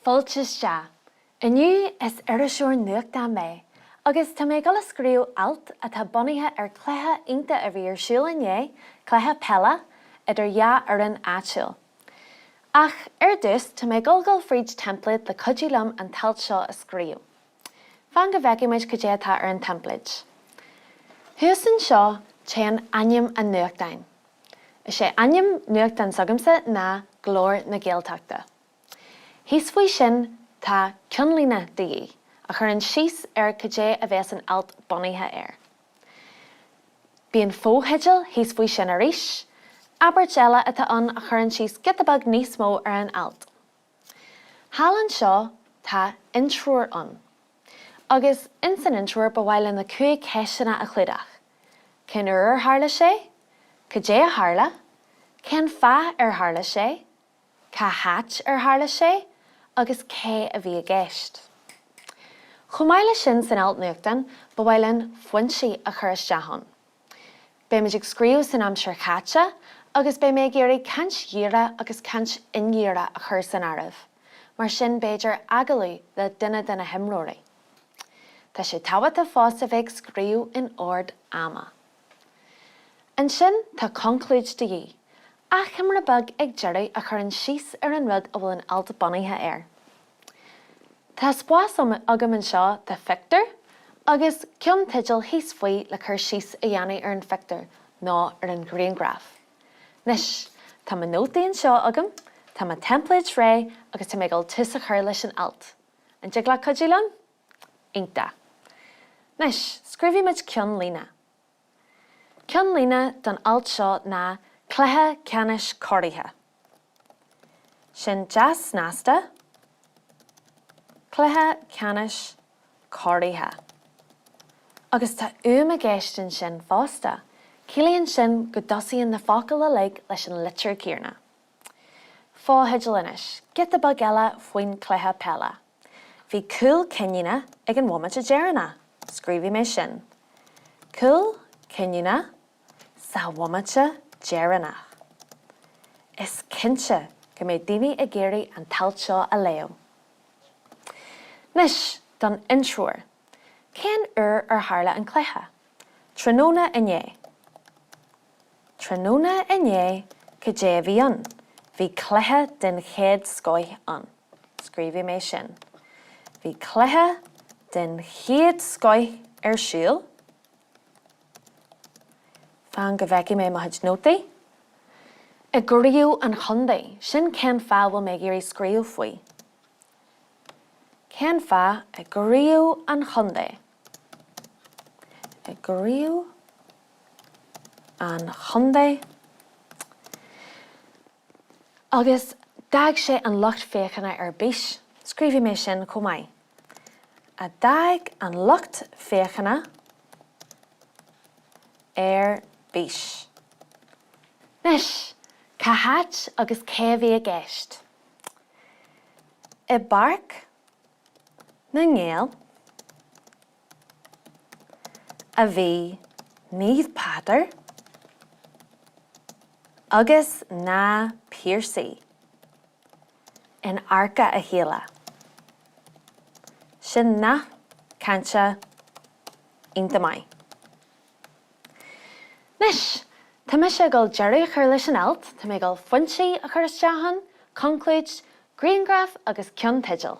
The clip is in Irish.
Fáilte isteach. Inniu is iriseoir nuachtáin mé agus tá mé ag dul a scríobh alt atá bunaithe ar cluiche iontach a bhí ar siúl inné, cluiche peile idir dhá fhoireann áitiúil. Ach ar dtús tá mé ag dul dul fríd teimpléad le cuidiú liom an t-alt seo a scríobh. Fan go bhfeicfidh muid cad é atá ar an teimpléad. Thuas anseo téann ainm an nuachtáin. Is é ainm nuachtán s'agamsa ná Glór na Gaeltachta. Thíos faoi sin tá ceannlíne de dhíth, a chuireann síos ar cad é a bheas an alt bunaithe air. Bíonn fotheideal thíos faoi sin arís, abairt eile atá ann a chuireann síos giota beag níos mó ar an alt. Thall anseo tá intreoir ann. Agus ins an intreoir ba mhaith linn na 5 ceisteanna a chlúdach. Cén uair ar tharla sé? Cad é a tharla? Cén fáth ar tharla sé? Cá háit ar tharla sé? Agus cé a bhí i gceist? Chomh maith leis sin san alt nuachtáin ba mhaith linn foinsí a chur isteach ann. Beimid ag scríobh san aimsir chaite agus beidh mé ag iarraidh caint dhíreach agus caint indíreach a chur san áireamh, mar sin b'fhéidir agallamh le duine de na himreoirí. Tá sé tábhachtach fosta bheith ag scríobh in ord ama. Ansin tá conclúid de dhíth, achoimre beag ag deireadh a chuireann síos ar an rud a bhfuil an alt bunaithe air. Tá spás agam anseo do phictiúr agus ceannteideal thíos faoi le cur síos a dhéanamh ar an phictiúr nó ar an ghrianghraf. Anois, tá mo nótaí anseo agam, tá mo teimpléad réidh agus tá mé ag dul tús a chur leis an alt. An dtig leat cuidiú liom? Iontach. Anois, scríobfaidh muid ceannlíne. Ceannlíne don alt seo ná Cluiche Ceannais Cóirithe. Sin deas snasta, Cluiche Ceannais Cóirithe. Agus tá uaim i gceist ansin fosta, ciallaíonn sin go dtosaíonn na focail uilig leis an litir céanna. Fotheideal anois, giota beag eile faoin cluiche peile. Bhí cúl cinniúna ag an bhomaite deireanach. Scríobfaidh mé sin. Cúl cinniúna sa bhomaite deireanach. Is cinnte go mbeidh daoine ag iarraidh an t-alt seo a léamh. Anois don intreoir. Cén uair ar tharla an cluiche? Tráthnóna inné. Tráthnóna inné, cad é a bhí ann? Bhí cluiche den chéad scoith ann. Scríobfaidh mé sin. Bhí cluiche den chéad scoith ar siúl. Fan go bhfeicfidh mé mo chuid nótaí. I gcraobh an chontae. Sin cén fáth a bhfuil mé ag iarraidh scríobh faoi. Cén fáth i gcraobh an chontae? I gcraobh an chontae. Agus d'fhág sé an lucht féachana ar bís. Scríobfaidh mé sin chomh maith. A d'fhág an lucht féachana ar bís. Anois, cá háit agus cé a bhí i gceist? I bPáirc na nGael a bhí Naomh Peadar agus na Piarsaigh in adharca a chéile. Sin nath cainte iontach maith. Anois, tá mise ag dul deireadh a chur leis an alt, tá mé ag dul foinsí a chur isteach ann, conclúid, grianghraf agus ceannteideal.